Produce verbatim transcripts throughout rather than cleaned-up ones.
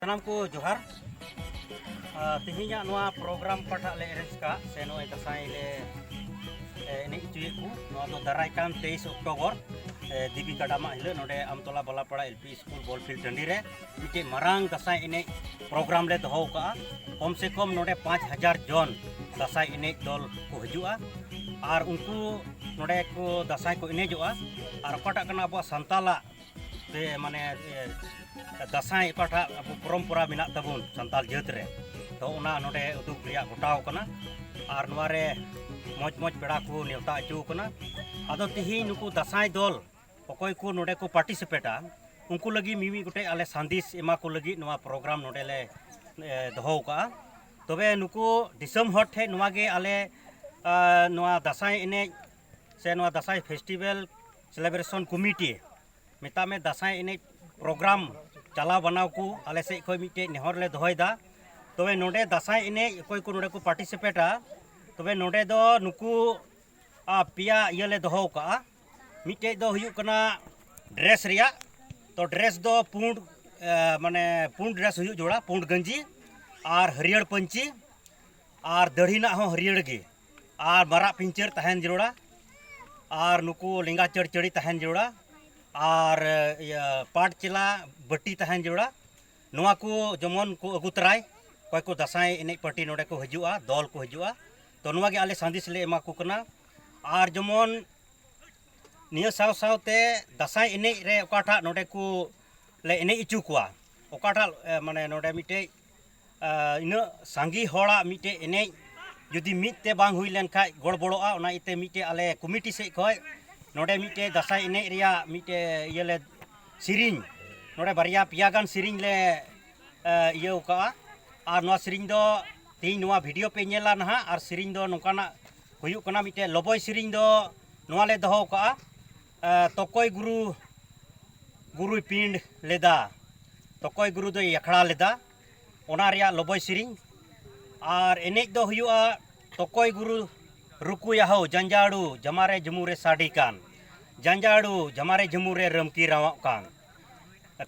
ᱥᱟᱱᱟᱢ ᱠᱚ ᱡᱚᱦᱟᱨ᱾ ᱟᱨ ᱛᱮᱦᱮᱧᱟᱜ ᱱᱚᱣᱟ ᱯᱨᱳᱜᱨᱟᱢ ᱚᱠᱟᱴᱟᱜ ᱞᱮ ᱮᱨᱮᱧᱡᱽ ᱠᱟᱜ ᱥᱮ ᱱᱚᱜᱼᱚᱭ ᱫᱟᱸᱥᱟᱭ ᱞᱮ, ᱮ, ᱮᱱᱮᱡ ᱦᱚᱪᱚᱭᱮᱫ ᱠᱚ, ᱱᱚᱣᱟ ᱫᱚ ᱫᱟᱨᱟᱭ ᱠᱟᱱ ᱛᱮᱭᱤᱥ ᱚᱠᱴᱳᱵᱚᱨ, ᱮ, ᱫᱮᱵᱤ ᱠᱟᱰᱟᱢᱟᱜ ᱦᱤᱞᱳᱜ ᱱᱚᱰᱮ ᱟᱢᱛᱚᱞᱟ ᱵᱟᱞᱟᱯᱟᱲᱟ ᱮᱞ ᱯᱤ ᱥᱠᱩᱞ ᱵᱚᱞ ᱯᱷᱤᱞᱰ ᱴᱟᱺᱰᱤ ᱨᱮ ᱢᱤᱫᱴᱮᱡ ᱢᱟᱨᱟᱝ ᱫᱟᱸᱥᱟᱭ ᱮᱱᱮᱡ ᱯᱨᱳᱜᱨᱟᱢ ᱞᱮ ᱫᱚᱦᱚ ᱟᱠᱟᱜᱼᱟ᱾ ᱠᱚᱢ ᱥᱮ ᱠᱚᱢ ᱱᱚᱰᱮ ᱯᱟᱸᱪ ᱦᱟᱡᱟᱨ ᱡᱚᱱ ᱫᱟᱸᱥᱟᱭ ᱮᱱᱮᱡ ᱫᱚᱞ ᱠᱚ ᱦᱤᱡᱩᱜᱼᱟ᱾ ᱟᱨ ᱩᱱᱠᱩ ᱱᱚᱰᱮ ᱠᱚ ᱫᱟᱸᱥᱟᱭ ᱠᱚ ᱮᱱᱮᱡᱚᱜᱼᱟ᱾ ᱟᱨ ᱚᱠᱟᱴᱟᱜ ᱠᱟᱱᱟ ᱟᱵᱚᱣᱟᱜ ᱥᱟᱱᱛᱟᱞᱟᱜ ᱥᱮ ᱢᱟᱱᱮ, ᱮ, ᱫᱟᱸᱥᱟᱭ ᱚᱠᱟᱴᱟᱜ ᱟᱵᱚ ᱯᱚᱨᱚᱢᱯᱚᱨᱟ ᱢᱮᱱᱟᱜ ᱛᱟᱵᱚᱱ ᱥᱟᱱᱛᱟᱞ ᱡᱟᱹᱛ ᱨᱮ, ᱛᱚ ᱚᱱᱟ ᱱᱚᱰᱮ ᱩᱫᱩᱜ ᱨᱮᱭᱟᱜ ᱜᱚᱴᱟᱣ ᱠᱟᱱᱟ᱾ ᱟᱨ ᱱᱚᱣᱟ ᱨᱮ ᱢᱚᱡᱽ ᱢᱚᱡᱽ ᱯᱮᱲᱟ ᱠᱚ ᱱᱮᱣᱛᱟ ᱦᱚᱪᱚ ᱠᱟᱱᱟ᱾ ᱟᱫᱚ ᱛᱤᱦᱤᱧ ᱱᱩᱠᱩ ᱫᱟᱸᱥᱟᱭ ᱫᱚᱞ ᱚᱠᱚᱭ ᱠᱚ ᱱᱚᱰᱮ ᱠᱚ ᱯᱟᱨᱴᱤᱥᱤᱯᱮᱴᱟ, ᱩᱱᱠᱩ ᱞᱟᱹᱜᱤᱫ ᱢᱤᱢᱤᱫ ᱜᱚᱴᱮᱡ ᱟᱞᱮ ᱥᱟᱸᱫᱮᱥ ᱮᱢᱟ ᱠᱚ ᱞᱟᱹᱜᱤᱫ ᱱᱚᱣᱟ ᱯᱨᱳᱜᱨᱟᱢ ᱱᱚᱰᱮ ᱞᱮ, ᱮ, ᱫᱚᱦᱚ ᱟᱠᱟᱜᱼᱟ᱾ ᱛᱚᱵᱮ ᱱᱩᱠᱩ ᱫᱤᱥᱚᱢ ᱦᱚᱲ ᱴᱷᱮᱱ ᱱᱚᱣᱟ ᱜᱮ ᱟᱞᱮ, ᱟ, ᱱᱚᱣᱟ ᱫᱟᱸᱥᱟᱭ ᱮᱱᱮᱡ ᱥᱮ ᱱᱚᱣᱟ ᱫᱟᱸᱥᱟᱭ ᱯᱷᱮᱥᱴᱤᱵᱷᱮᱞ ᱥᱮᱞᱮᱵᱨᱮᱥᱚᱱ ᱠᱚᱢᱤᱴᱤ, ᱢᱮᱛᱟᱜ ᱢᱮ, ᱫᱟᱸᱥᱟᱭ ᱮᱱᱮᱡ ᱯᱨᱳᱜᱨᱟᱢ ᱪᱟᱞᱟᱣ ᱵᱟᱱᱟᱣ ᱠᱚ ᱟᱞᱮ ᱥᱮᱫ ᱠᱷᱚᱱ ᱢᱤᱫᱴᱮᱡ ᱱᱮᱦᱚᱨ ᱞᱮ ᱫᱚᱦᱚᱭᱮᱫᱟ᱾ ᱛᱚᱵᱮ ᱱᱚᱰᱮ ᱫᱟᱸᱥᱟᱭ ᱮᱱᱮᱡ ᱚᱠᱚᱭ ᱠᱚ ᱱᱚᱰᱮ ᱠᱚ ᱯᱟᱨᱴᱤᱥᱤᱯᱮᱴᱟ, ᱛᱚᱵᱮ ᱱᱚᱰᱮ ᱫᱚ ᱱᱩᱠᱩ, ᱟ, ᱯᱮᱭᱟ ᱤᱭᱟᱹ ᱞᱮ ᱫᱚᱦᱚ ᱟᱠᱟᱜᱼᱟ᱾ ᱢᱤᱫᱴᱮᱡ ᱫᱚ ᱦᱩᱭᱩᱜ ᱠᱟᱱᱟ ᱰᱨᱮᱥ ᱨᱮᱭᱟᱜ, ᱛᱚ ᱰᱨᱮᱥ ᱫᱚ ᱯᱩᱸᱰ, ᱮ, ᱢᱟᱱᱮ ᱯᱩᱸᱰ ᱰᱨᱮᱥ ᱦᱩᱭᱩᱜ ᱡᱚᱲᱟ, ᱯᱩᱸᱰ ᱜᱮᱧᱡᱤ ᱟᱨ ᱦᱟᱹᱨᱭᱟᱹᱲ ᱯᱟᱹᱧᱪᱤ, ᱟᱨ ᱫᱟᱹᱲᱦᱤ ᱨᱮᱱᱟᱜ ᱦᱚᱸ ᱦᱟᱹᱨᱭᱟᱹᱲ ᱜᱮ, ᱟᱨ ᱢᱟᱨᱟᱜ ᱯᱤᱧᱪᱟᱹᱨ ᱛᱟᱦᱮᱱ ᱡᱟᱹᱨᱩᱲᱟ, ᱟᱨ ᱱᱩᱠᱩ ᱞᱮᱸᱜᱟ ᱪᱟᱹᱲᱪᱟᱹᱲᱤ ᱛᱟᱦᱮᱱ ᱡᱟᱹᱨᱩᱲᱟ, ᱟᱨ, ᱤᱭᱟᱹ, ᱯᱟᱴ ᱪᱮᱞᱟ ᱵᱟᱹᱴᱤ ᱛᱟᱦᱮᱱ ᱡᱟᱹᱨᱩᱲᱟ᱾ ᱱᱚᱣᱟ ᱠᱚ ᱡᱮᱢᱚᱱ ᱠᱚ ᱟᱹᱜᱩ ᱛᱚᱨᱟᱭ, ᱚᱠᱚᱭ ᱠᱚ ᱫᱟᱸᱥᱟᱭ ᱮᱱᱮᱡ ᱯᱟᱨᱴᱤ ᱱᱚᱰᱮ ᱠᱚ ᱦᱤᱡᱩᱜᱼᱟ, ᱫᱚᱞ ᱠᱚ ᱦᱤᱡᱩᱜᱼᱟ, ᱛᱚ ᱱᱚᱣᱟ ᱜᱮ ᱟᱞᱮ ᱥᱟᱸᱫᱮᱥ ᱞᱮ ᱮᱢᱟ ᱠᱚ ᱠᱟᱱᱟ᱾ ᱟᱨ ᱡᱮᱢᱚᱱ ᱱᱤᱭᱟᱹ ᱥᱟᱶ ᱥᱟᱶᱛᱮ ᱫᱟᱸᱥᱟᱭ ᱮᱱᱮᱡ ᱨᱮ ᱚᱠᱟᱴᱟᱜ ᱱᱚᱰᱮ ᱠᱚ ᱞᱮ ᱮᱱᱮᱡ ᱦᱚᱪᱚ ᱠᱚᱣᱟ, ᱚᱠᱟᱴᱟᱜ, ᱮ, ᱢᱟᱱᱮ ᱱᱚᱰᱮ ᱢᱤᱫᱴᱮᱡ, ᱮ, ᱤᱱᱟᱹᱜ ᱥᱟᱸᱜᱮ ᱦᱚᱲᱟᱜ ᱢᱤᱫᱴᱮᱡ ᱮᱱᱮᱡ ᱡᱩᱫᱤ ᱢᱤᱫ ᱛᱮ ᱵᱟᱝ ᱦᱩᱭ ᱞᱮᱱ ᱠᱷᱟᱡ ᱜᱚᱲᱵᱚᱲᱚᱜᱼᱟ᱾ ᱚᱱᱟ ᱤᱭᱟᱹᱛᱮ ᱢᱤᱫᱴᱮᱡ ᱟᱞᱮ ᱠᱚᱢᱤᱴᱤ ᱥᱮᱫ ᱠᱷᱚᱡ ᱱᱚᱰᱮ ᱢᱤᱫᱴᱮᱡ ᱫᱟᱸᱥᱟᱭ ᱮᱱᱮᱡ ᱨᱮᱭᱟᱜ ᱢᱤᱫᱴᱮᱡ ᱤᱭᱟᱹ ᱞᱮ ᱥᱮᱨᱮᱧ, ᱱᱚᱰᱮ ᱵᱟᱨᱭᱟ ᱯᱮᱭᱟ ᱜᱟᱱ ᱥᱮᱨᱮᱧ ᱞᱮ, ᱮ, ᱤᱭᱟᱹ ᱟᱠᱟᱜᱼᱟ᱾ ᱟᱨ ᱱᱚᱣᱟ ᱥᱮᱨᱮᱧ ᱫᱚ ᱛᱮᱦᱮᱧ ᱱᱚᱣᱟ ᱵᱷᱤᱰᱤᱭᱳ ᱯᱮ ᱧᱮᱞᱟ ᱱᱟᱦᱟᱜ᱾ ᱟᱨ ᱥᱮᱨᱮᱧ ᱫᱚ ᱱᱚᱝᱠᱟᱱᱟᱜ ᱦᱩᱭᱩᱜ ᱠᱟᱱᱟ, ᱢᱤᱫᱴᱮᱡ ᱞᱚᱵᱚᱭ ᱥᱮᱨᱮᱧ ᱫᱚ ᱱᱚᱣᱟ ᱞᱮ ᱫᱚᱦᱚ ᱟᱠᱟᱜᱼᱟ, ᱮ, ᱛᱚᱠᱚᱭ ᱜᱩᱨᱩ, ᱜᱩᱨᱩᱭ ᱯᱤᱸᱰ ᱞᱮᱫᱟ, ᱛᱚᱠᱚᱭ ᱜᱩᱨᱩ ᱫᱚᱭ ᱟᱠᱷᱲᱟ ᱞᱮᱫᱟ, ᱚᱱᱟ ᱨᱮᱭᱟᱜ ᱞᱚᱵᱚᱭ ᱥᱮᱨᱮᱧ᱾ ᱟᱨ ᱮᱱᱮᱡ ᱫᱚ ᱦᱩᱭᱩᱜᱼᱟ, ᱛᱚᱠᱚᱭ ᱜᱩᱨᱩ ᱨᱩᱠᱩᱭᱟᱦᱳ, ᱡᱟᱸᱡᱟᱲᱩ ᱡᱟᱢᱟᱨᱮ ᱡᱷᱩᱢᱩᱨᱮ ᱥᱟᱰᱮ ᱠᱟᱱ, ᱡᱟᱸᱡᱟᱲᱩ ᱡᱟᱢᱟᱨᱮ ᱡᱷᱩᱢᱩᱨᱮ ᱨᱟᱹᱢᱠᱤ ᱨᱟᱣᱟᱜ ᱠᱟᱱ,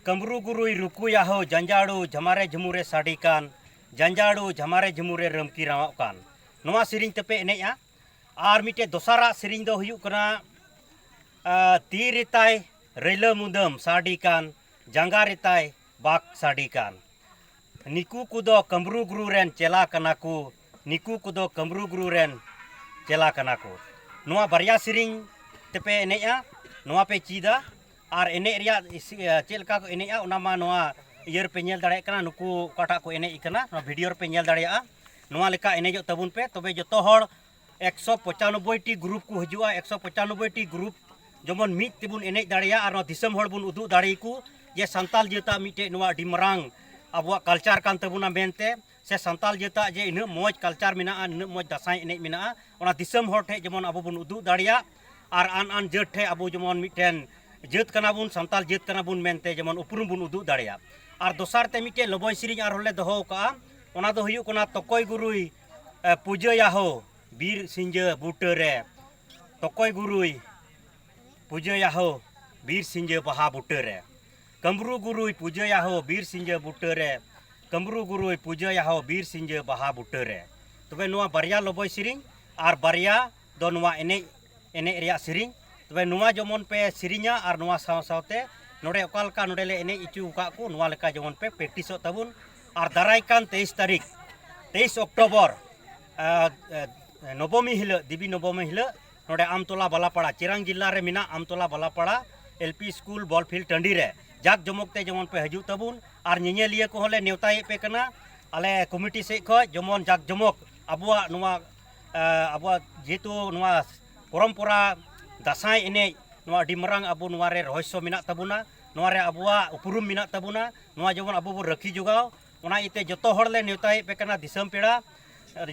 ᱠᱟᱹᱢᱨᱩ ᱜᱩᱨᱩᱭ ᱨᱩᱠᱩᱭᱟᱦᱳ, ᱡᱟᱸᱡᱟᱲᱩ ᱡᱷᱟᱢᱟᱨᱮ ᱡᱷᱩᱢᱩᱨᱮ ᱥᱟᱰᱮ ᱠᱟᱱ, ᱡᱟᱸᱡᱟᱲᱩ ᱡᱷᱟᱢᱟᱨᱮ ᱡᱷᱩᱢᱩᱨᱮ ᱨᱟᱹᱢᱠᱤ ᱨᱟᱣᱟᱜ ᱠᱟᱱ᱾ ᱱᱚᱣᱟ ᱥᱮᱨᱮᱧ ᱛᱮᱯᱮ ᱮᱱᱮᱡᱼᱟ᱾ ᱟᱨ ᱢᱤᱫᱴᱮᱡ ᱫᱚᱥᱟᱨᱟᱜ ᱥᱮᱨᱮᱧ ᱫᱚ ᱦᱩᱭᱩᱜ ᱠᱟᱱᱟ, ᱟ, ᱛᱤ ᱨᱮᱛᱟᱭ ᱨᱟᱹᱭᱞᱟᱹ ᱢᱩᱫᱟᱹᱢ ᱥᱟᱰᱮ ᱠᱟᱱ, ᱡᱟᱸᱜᱟ ᱨᱮᱛᱟᱭ ᱵᱟᱜᱽ ᱥᱟᱰᱮ ᱠᱟᱱ᱾ ᱱᱤᱠᱩ ᱠᱚᱫᱚ ᱠᱟᱹᱢᱨᱩ ᱜᱩᱨᱩ ᱨᱮᱱ ᱪᱮᱞᱟ ᱠᱟᱱᱟ ᱠᱚ, ᱱᱤᱠᱩ ᱠᱚᱫᱚ ᱠᱟᱹᱢᱨᱩ ᱜᱩᱨᱩ ᱨᱮᱱ ᱪᱮᱞᱟ ᱠᱟᱱᱟ ᱠᱚ᱾ ᱱᱚᱣᱟ ᱵᱟᱨᱭᱟ ᱥᱮᱨᱮᱧ ᱛᱮᱯᱮ ᱮᱱᱮᱡᱼᱟ, ᱱᱚᱣᱟ ᱯᱮ ᱪᱮᱫᱟ᱾ ᱟᱨ ᱮᱱᱮᱡ ᱨᱮᱭᱟᱜ ᱤᱥᱤ-, ᱮ, ᱪᱮᱫ ᱞᱮᱠᱟ ᱠᱚ ᱮᱱᱮᱡᱼᱟ, ᱚᱱᱟ ᱢᱟ ᱱᱚᱣᱟ ᱤᱭᱟᱹ ᱨᱮᱯᱮ ᱧᱮᱞ ᱫᱟᱲᱮᱭᱟᱜ ᱠᱟᱱᱟ, ᱱᱩᱠᱩ ᱚᱠᱟᱴᱟᱜ ᱠᱚ ᱮᱱᱮᱡ ᱠᱟᱱᱟ, ᱱᱚᱣᱟ ᱵᱷᱤᱰᱤᱭᱳ ᱨᱮᱯᱮ ᱧᱮᱞ ᱫᱟᱲᱮᱭᱟᱜᱼᱟ᱾ ᱱᱚᱣᱟ ᱞᱮᱠᱟ ᱮᱱᱮᱡᱚᱜ ᱛᱟᱵᱚᱱ ᱯᱮ, ᱛᱚᱵᱮ ᱡᱚᱛᱚ ᱦᱚᱲ ᱮᱠᱥᱚ ᱯᱚᱸᱪᱟᱱᱚᱵᱵᱳᱭ ᱴᱤ ᱜᱨᱩᱯ ᱠᱚ ᱦᱤᱡᱩᱜᱼᱟ, ᱮᱠᱥᱚ ᱯᱚᱸᱪᱟᱱᱚᱵᱵᱳᱭ ᱴᱤ ᱜᱨᱩᱯ ᱡᱮᱢᱚᱱ ᱢᱤᱫ ᱛᱮᱵᱚᱱ ᱮᱱᱮᱡ ᱫᱟᱲᱮᱭᱟᱜ ᱟᱨ ᱱᱚᱣᱟ ᱫᱤᱥᱚᱢ ᱦᱚᱲ ᱵᱚᱱ ᱩᱫᱩᱜ ᱫᱟᱲᱮᱭᱟᱠᱚ ᱡᱮ ᱥᱟᱱᱛᱟᱞ ᱡᱟᱹᱛᱟᱜ ᱢᱤᱫᱴᱮᱡ ᱱᱚᱣᱟ ᱟᱹᱰᱤ ᱢᱟᱨᱟᱝ ᱟᱵᱚᱣᱟᱜ ᱠᱟᱞᱪᱟᱨ ᱠᱟᱱ ᱛᱟᱵᱚᱱᱟ ᱢᱮᱱᱛᱮ, ᱥᱮ ᱥᱟᱱᱛᱟᱞ ᱡᱟᱹᱛᱟᱜ ᱡᱮ ᱤᱱᱟᱹᱜ ᱢᱚᱡᱽ ᱠᱟᱞᱪᱟᱨ ᱢᱮᱱᱟᱜᱼᱟ, ᱤᱱᱟᱹᱜ ᱢᱚᱡᱽ ᱫᱟᱸᱥᱟᱭ ᱮᱱᱮᱡ ᱢᱮᱱᱟᱜᱼᱟ, ᱚᱱᱟ ᱫᱤᱥᱚᱢ ᱦᱚᱲ ᱴᱷᱮᱡ ᱡᱮᱢᱚᱱ ᱟᱵᱚ ᱵᱚᱱ ᱩᱫᱩᱜ ᱫᱟᱲᱮᱭᱟᱜ ᱟᱨ ᱟᱱ ᱟᱱ ᱡᱟᱹᱛ ᱴᱷᱮᱡ ᱟᱵᱚ ᱡᱮᱢᱚᱱ ᱢᱤᱫᱴᱮᱱ ᱡᱟᱹᱛ ᱠᱟᱱᱟ ᱵᱚᱱ, ᱥᱟᱱᱛᱟᱞ ᱡᱟᱹᱛ ᱠᱟᱱᱟ ᱵᱚᱱ ᱢᱮᱱᱛᱮ ᱡᱮᱢᱚᱱ ᱩᱯᱨᱩᱢ ᱵᱚᱱ ᱩᱫᱩᱜ ᱫᱟᱲᱮᱭᱟᱜ᱾ ᱟᱨ ᱫᱚᱥᱟᱨ ᱛᱮ ᱢᱤᱫᱴᱮᱡ ᱞᱚᱵᱚᱭ ᱥᱮᱨᱮᱧ ᱟᱨᱦᱚᱸ ᱞᱮ ᱫᱚᱦᱚ ᱟᱠᱟᱫᱼᱟ, ᱚᱱᱟ ᱫᱚ ᱦᱩᱭᱩᱜ ᱠᱟᱱᱟ ᱛᱚᱠᱚᱭ ᱜᱩᱨᱩᱭ, ᱮ, ᱯᱩᱡᱟᱹᱭᱟᱦᱳ ᱵᱤᱨ ᱥᱤᱸᱡᱟᱹ ᱵᱩᱴᱟᱹ ᱨᱮ, ᱛᱚᱠᱚᱭ ᱜᱩᱨᱩᱭ ᱯᱩᱡᱟᱹᱭᱟᱦᱳ ᱵᱤᱨ ᱥᱤᱸᱡᱟᱹ ᱵᱟᱦᱟ ᱵᱩᱴᱟᱹ ᱨᱮ, ᱠᱟᱹᱢᱨᱩ ᱜᱩᱨᱩᱭ ᱯᱩᱡᱟᱹᱭᱟᱦᱳ ᱵᱤᱨ ᱥᱤᱸᱡᱟᱹ ᱵᱩᱴᱟᱹ ᱨᱮ, ᱠᱟᱹᱢᱨᱩ ᱜᱩᱨᱩᱭ ᱯᱩᱡᱟᱹᱭᱟᱦᱳ ᱵᱤᱨ ᱥᱤᱸᱡᱟᱹ ᱵᱟᱦᱟ ᱵᱩᱴᱟᱹ ᱨᱮ᱾ ᱛᱚᱵᱮ ᱱᱚᱣᱟ ᱵᱟᱨᱭᱟ ᱞᱚᱵᱚᱭ ᱥᱮᱨᱮᱧ ᱟᱨ ᱵᱟᱨᱭᱟ ᱫᱚ ᱱᱚᱣᱟ ᱮᱱᱮᱡ, ᱮᱱᱮᱡ ᱨᱮᱭᱟᱜ ᱥᱮᱨᱮᱧ᱾ ᱛᱚᱵᱮ ᱱᱚᱣᱟ ᱡᱮᱢᱚᱱ ᱯᱮ ᱥᱮᱨᱮᱧᱟ ᱟᱨ ᱱᱚᱣᱟ ᱥᱟᱶ ᱥᱟᱶᱛᱮ ᱱᱚᱰᱮ ᱚᱠᱟ ᱞᱮᱠᱟ ᱱᱚᱰᱮ ᱞᱮ ᱮᱱᱮᱡ ᱦᱚᱪᱚ ᱟᱠᱟᱫ ᱠᱚ, ᱱᱚᱣᱟ ᱞᱮᱠᱟ ᱡᱮᱢᱚᱱ ᱯᱮ ᱯᱨᱮᱠᱴᱤᱥᱚᱜ ᱛᱟᱵᱚᱱ᱾ ᱟᱨ ᱫᱟᱨᱟᱭ ᱠᱟᱱ ᱛᱮᱭᱤᱥ ᱛᱟᱹᱨᱤᱠᱷ, ᱛᱮᱭᱤᱥ ᱚᱠᱴᱳᱵᱚᱨ, ᱟ, ᱟ, ᱱᱚᱵᱚᱢᱤ ᱦᱤᱞᱳᱜ, ᱫᱮᱵᱤ ᱱᱚᱵᱚᱢᱤ ᱦᱤᱞᱳᱜ ᱱᱚᱰᱮ ᱟᱢᱛᱚᱞᱟ ᱵᱟᱞᱟᱯᱟᱲᱟ, ᱪᱤᱨᱟᱝ ᱡᱮᱞᱟ ᱨᱮ ᱢᱮᱱᱟᱜ ᱟᱢᱛᱚᱞᱟ ᱵᱟᱞᱟᱯᱟᱲᱟ ᱮᱞ ᱯᱤ ᱥᱠᱩᱞ ᱵᱚᱞ ᱯᱷᱤᱞᱰ ᱴᱟᱺᱰᱤ ᱨᱮ ᱡᱟᱠ ᱡᱚᱢᱚᱠ ᱛᱮ ᱡᱮᱢᱚᱱ ᱯᱮ ᱦᱤᱡᱩᱜ ᱛᱟᱵᱚᱱ᱾ ᱟᱨ ᱧᱮᱧᱮᱞᱤᱭᱟᱹ ᱠᱚᱦᱚᱸ ᱞᱮ ᱱᱮᱣᱛᱟᱭᱮᱫ ᱯᱮ ᱠᱟᱱᱟ ᱟᱞᱮ ᱠᱚᱢᱤᱴᱤ ᱥᱮᱫ ᱠᱷᱚᱱ, ᱡᱮᱢᱚᱱ ᱡᱟᱠ ᱡᱚᱢᱚᱠ ᱟᱵᱚᱣᱟᱜ ᱱᱚᱣᱟ, ᱮ, ᱟᱵᱚᱣᱟᱜ ᱡᱮᱦᱮᱛᱩ ᱱᱚᱣᱟ ᱯᱚᱨᱚᱢᱯᱚᱨᱟ ᱫᱟᱸᱥᱟᱭ ᱮᱱᱮᱡ, ᱱᱚᱣᱟ ᱟᱹᱰᱤ ᱢᱟᱨᱟᱝ ᱟᱵᱚ ᱱᱚᱣᱟ ᱨᱮ ᱨᱚᱦᱚᱥᱭᱚ ᱢᱮᱱᱟᱜ ᱛᱟᱵᱚᱱᱟ, ᱱᱚᱣᱟ ᱨᱮ ᱟᱵᱚᱣᱟᱜ ᱩᱯᱨᱩᱢ ᱢᱮᱱᱟᱜ ᱛᱟᱵᱚᱱᱟ, ᱱᱚᱣᱟ ᱡᱮᱢᱚᱱ ᱟᱵᱚ ᱵᱚᱱ ᱨᱟᱹᱠᱷᱤ ᱡᱚᱜᱟᱣ᱾ ᱚᱱᱟ ᱤᱭᱟᱹᱛᱮ ᱡᱚᱛᱚ ᱦᱚᱲ ᱞᱮ ᱱᱮᱣᱛᱟᱭᱮᱫ ᱯᱮ ᱠᱟᱱᱟ ᱫᱤᱥᱚᱢ ᱯᱮᱲᱟ᱾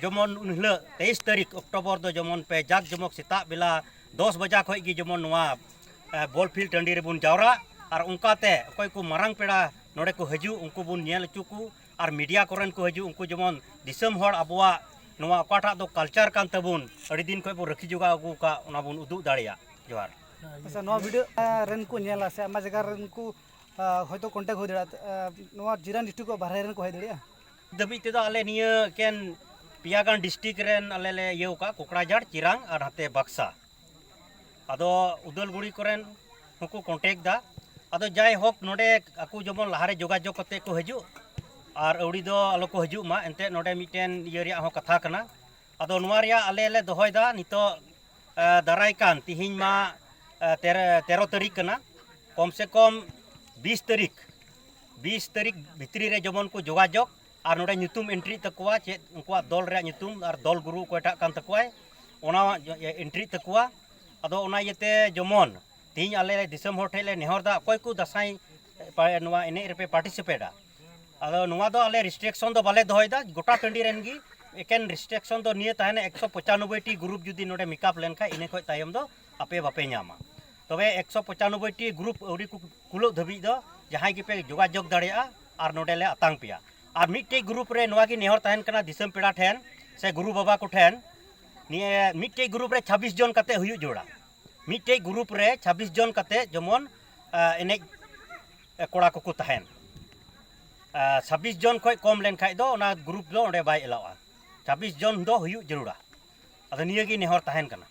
ᱡᱮᱢᱚᱱ ᱩᱱ ᱦᱤᱞᱳᱜ ᱛᱮᱭᱤᱥ ᱛᱟᱹᱨᱤᱠᱷ ᱚᱠᱴᱳᱵᱚᱨ ᱫᱚ ᱡᱮᱢᱚᱱ ᱯᱮ ᱡᱟᱠ ᱡᱚᱢᱚᱠ ᱥᱮᱛᱟᱜ ᱵᱮᱞᱟ ᱫᱚᱥ ᱵᱟᱡᱟ ᱠᱷᱚᱱ ᱜᱮ ᱡᱮᱢᱚᱱ ᱱᱚᱣᱟ, ᱮ, ᱵᱚᱞ ᱯᱷᱤᱞᱰ ᱴᱟᱺᱰᱤ ᱨᱮᱵᱚᱱ ᱡᱟᱣᱨᱟᱜ᱾ ᱟᱨ ᱚᱱᱠᱟᱛᱮ ᱚᱠᱚᱭ ᱠᱚ ᱢᱟᱨᱟᱝ ᱯᱮᱲᱟ ᱱᱚᱰᱮ ᱠᱚ ᱦᱤᱡᱩᱜ, ᱩᱱᱠᱩ ᱵᱚᱱ ᱧᱮᱞ ᱦᱚᱪᱚ ᱠᱚ᱾ ᱟᱨ ᱢᱤᱰᱤᱭᱟ ᱠᱚᱨᱮᱱ ᱠᱚ ᱦᱤᱡᱩᱜ, ᱩᱱᱠᱩ ᱡᱮᱢᱚᱱ ᱫᱤᱥᱚᱢ ᱦᱚᱲ ᱟᱵᱚᱣᱟᱜ ᱱᱚᱣᱟ ᱚᱠᱟᱴᱟᱜ ᱫᱚ ᱠᱟᱞᱪᱟᱨ ᱠᱟᱱ ᱛᱟᱵᱚᱱ, ᱟᱹᱰᱤ ᱫᱤᱱ ᱠᱷᱚᱱ ᱵᱚᱱ ᱨᱟᱹᱠᱷᱤ ᱡᱚᱜᱟᱣ ᱟᱹᱜᱩ ᱟᱠᱟᱫ, ᱚᱱᱟ ᱵᱚᱱ ᱩᱫᱩᱜ ᱫᱟᱲᱮᱭᱟᱜ᱾ ᱡᱚᱦᱟᱨ᱾ ᱟᱪᱪᱷᱟ, ᱱᱚᱣᱟ ᱵᱷᱤᱰᱤᱭᱳ, ᱮ, ᱨᱮᱱ ᱠᱚ ᱧᱮᱞᱟ ᱥᱮ ᱟᱭᱢᱟ ᱡᱟᱭᱜᱟ ᱨᱮᱱ ᱠᱚ, ᱦᱚᱭᱛᱳ ᱠᱚᱱᱴᱮᱠᱴ ᱦᱩᱭ ᱫᱟᱲᱮᱭᱟᱜᱼᱟ᱾ ᱱᱚᱣᱟ ᱡᱤᱨᱟᱝ ᱰᱤᱥᱴᱨᱤᱠᱴ ᱠᱚ ᱵᱟᱦᱨᱮ ᱨᱮᱱ ᱠᱚ ᱦᱮᱡ ᱫᱟᱲᱮᱭᱟᱜᱼᱟ᱾ ᱫᱷᱟᱹᱵᱤᱡ ᱛᱮᱫᱚ ᱟᱞᱮ ᱱᱤᱭᱟᱹ ᱮᱠᱮᱱ ᱯᱮᱭᱟ ᱜᱟᱱ ᱰᱤᱥᱴᱨᱤᱠᱴ ᱨᱮᱱ ᱟᱞᱮ ᱞᱮ ᱤᱭᱟᱹ ᱟᱠᱟᱫ, ᱠᱳᱠᱲᱟᱡᱷᱟᱲ, ᱪᱤᱨᱟᱝ ᱟᱨ ᱱᱟᱛᱮ ᱵᱟᱠᱥᱟ᱾ ᱟᱫᱚ ᱩᱫᱟᱞᱜᱩᱲᱤ ᱠᱚᱨᱮᱱ ᱦᱚᱸᱠᱚ ᱠᱚᱱᱴᱮᱠᱴ ᱫᱟ᱾ ᱟᱫᱚ ᱡᱟᱭᱦᱳᱠ, ᱱᱚᱰᱮ ᱟᱠᱚ ᱡᱮᱢᱚᱱ ᱞᱟᱦᱟᱨᱮ ᱡᱳᱜᱟᱡᱳᱜᱽ ᱠᱟᱛᱮ ᱠᱚ ᱦᱤᱡᱩᱜ ᱟᱨ ᱟᱹᱣᱲᱤ ᱫᱚ ᱟᱞᱚ ᱠᱚ ᱦᱤᱡᱩᱜ ᱢᱟ᱾ ᱮᱱᱛᱮᱫ ᱱᱚᱰᱮ ᱢᱤᱫᱴᱮᱱ ᱤᱭᱟᱹ ᱨᱮᱭᱟᱜ ᱦᱚᱸ ᱠᱟᱛᱷᱟ ᱠᱟᱱᱟ᱾ ᱟᱫᱚ ᱱᱚᱣᱟ ᱨᱮᱭᱟᱜ ᱟᱞᱮ ᱞᱮ ᱫᱚᱦᱚᱭᱮᱫᱟ ᱱᱤᱛᱚᱜ, ᱮ, ᱫᱟᱨᱟᱭ ᱠᱟᱱ ᱛᱤᱦᱤᱧ ᱢᱟ, ᱮ, ᱛᱮᱨᱚ, ᱛᱮᱨᱚ ᱛᱟᱹᱨᱤᱠᱷ ᱠᱟᱱᱟ, ᱠᱚᱢ ᱥᱮ ᱠᱚᱢ ᱵᱤᱥ ᱛᱟᱹᱨᱤᱠᱷ, ᱵᱤᱥ ᱛᱟᱹᱨᱤᱠᱷ ᱵᱷᱤᱛᱨᱤ ᱨᱮ ᱡᱮᱢᱚᱱ ᱠᱚ ᱡᱳᱜᱟᱡᱳᱜᱽ ᱟᱨ ᱱᱚᱰᱮ ᱧᱩᱛᱩᱢ ᱮᱱᱴᱨᱤᱜ ᱛᱟᱠᱚᱣᱟ, ᱪᱮᱫ ᱩᱱᱠᱩᱣᱟᱜ ᱫᱚᱞ ᱨᱮᱭᱟᱜ ᱧᱩᱛᱩᱢ ᱟᱨ ᱫᱚᱞ ᱜᱩᱨᱩ ᱚᱠᱚᱭᱴᱟᱜ ᱠᱟᱱ ᱛᱟᱠᱚᱣᱟᱭ, ᱚᱱᱟ ᱮᱱᱴᱨᱤᱜ ᱛᱟᱠᱚᱣᱟ᱾ ᱟᱫᱚ ᱚᱱᱟ ᱤᱭᱟᱹᱛᱮ ᱡᱮᱢᱚᱱ ᱛᱮᱦᱮᱧ ᱟᱞᱮ ᱫᱤᱥᱚᱢ ᱦᱚᱲ ᱴᱷᱮᱱ ᱞᱮ ᱱᱮᱦᱚᱨ ᱫᱟ, ᱚᱠᱚᱭ ᱠᱚ ᱫᱟᱸᱥᱟᱭ ᱯᱟ-, ᱱᱚᱣᱟ ᱮᱱᱮᱡ ᱨᱮᱯᱮ ᱯᱟᱨᱴᱤᱥᱤᱯᱮᱴᱟ, ᱟᱫᱚ ᱱᱚᱣᱟ ᱫᱚ ᱟᱞᱮ ᱨᱮᱥᱴᱨᱤᱠᱥᱚᱱ ᱫᱚ ᱵᱟᱞᱮ ᱫᱚᱦᱚᱭᱮᱫᱟ᱾ ᱜᱚᱴᱟ ᱴᱟᱺᱰᱤ ᱨᱮᱱ ᱜᱮ᱾ ᱮᱠᱮᱱ ᱨᱮᱥᱴᱨᱤᱠᱥᱚᱱ ᱫᱚ ᱱᱤᱭᱟᱹ ᱛᱟᱦᱮᱱᱟ, ᱮᱠᱥᱚ ᱯᱚᱸᱪᱟᱱᱚᱵᱵᱳᱭ ᱴᱤ ᱜᱨᱩᱯ ᱡᱩᱫᱤ ᱱᱚᱰᱮ ᱢᱮᱠᱟᱯ ᱞᱮᱱᱠᱷᱟᱱ, ᱤᱱᱟᱹ ᱠᱷᱚᱱ ᱛᱟᱭᱚᱢ ᱫᱚ ᱟᱯᱮ ᱵᱟᱯᱮ ᱧᱟᱢᱟ᱾ ᱛᱚᱵᱮ ᱮᱠᱥᱚ ᱯᱚᱸᱪᱟᱱᱚᱵᱵᱳᱭ ᱴᱤ ᱜᱨᱩᱯ ᱟᱹᱣᱨᱤ ᱠᱚ ᱠᱩᱞᱟᱹᱜ ᱫᱷᱟᱹᱵᱤᱡ ᱫᱚ ᱡᱟᱦᱟᱸᱭ ᱜᱮᱯᱮ ᱡᱳᱜᱟᱡᱳᱜᱽ ᱫᱟᱲᱮᱭᱟᱜᱼᱟ ᱟᱨ ᱱᱚᱰᱮ ᱞᱮ ᱟᱛᱟᱝ ᱯᱮᱭᱟ᱾ ᱟᱨ ᱢᱤᱫᱴᱮᱡ ᱜᱨᱩᱯ ᱨᱮ ᱱᱚᱣᱟ ᱜᱮ ᱱᱮᱦᱚᱨ ᱛᱟᱦᱮᱱ ᱠᱟᱱᱟ ᱫᱤᱥᱚᱢ ᱯᱮᱲᱟ ᱴᱷᱮᱱ ᱥᱮ ᱜᱩᱨᱩ ᱵᱟᱵᱟ ᱠᱚᱴᱷᱮᱱ, ᱱᱤᱭᱟᱹ ᱢᱤᱫᱴᱮᱡ ᱜᱨᱩᱯ ᱨᱮ ᱪᱷᱟᱵᱵᱤᱥ ᱡᱚᱱ ᱠᱟᱛᱮ ᱦᱩᱭᱩᱜ ᱡᱚᱲᱟ᱾ ᱢᱤᱫᱴᱮᱡ ᱜᱨᱩᱯ ᱨᱮ ᱪᱷᱟᱵᱵᱤᱥ ᱡᱚᱱ ᱠᱟᱛᱮ ᱡᱮᱢᱚᱱ, ᱟ, ᱮᱱᱮᱡ, ᱮ, ᱠᱚᱲᱟ ᱠᱚᱠᱚ ᱛᱟᱦᱮᱱ᱾ ᱟ, ᱪᱷᱟᱵᱵᱤᱥ ᱡᱚᱱ ᱠᱷᱚᱡ ᱠᱚᱢ ᱞᱮᱱᱠᱷᱟᱡ ᱫᱚ ᱚᱱᱟ ᱜᱨᱩᱯ ᱫᱚ ᱚᱸᱰᱮ ᱵᱟᱭ ᱮᱞᱟᱣᱟ᱾ ᱪᱷᱟᱵᱵᱤᱥ ᱡᱚᱱ ᱫᱚ ᱦᱩᱭᱩᱜ ᱡᱟᱹᱨᱩᱲᱟ᱾ ᱟᱫᱚ ᱱᱤᱭᱟᱹ ᱜᱮ ᱱᱮᱦᱚᱨ ᱛᱟᱦᱮᱱ ᱠᱟᱱᱟ᱾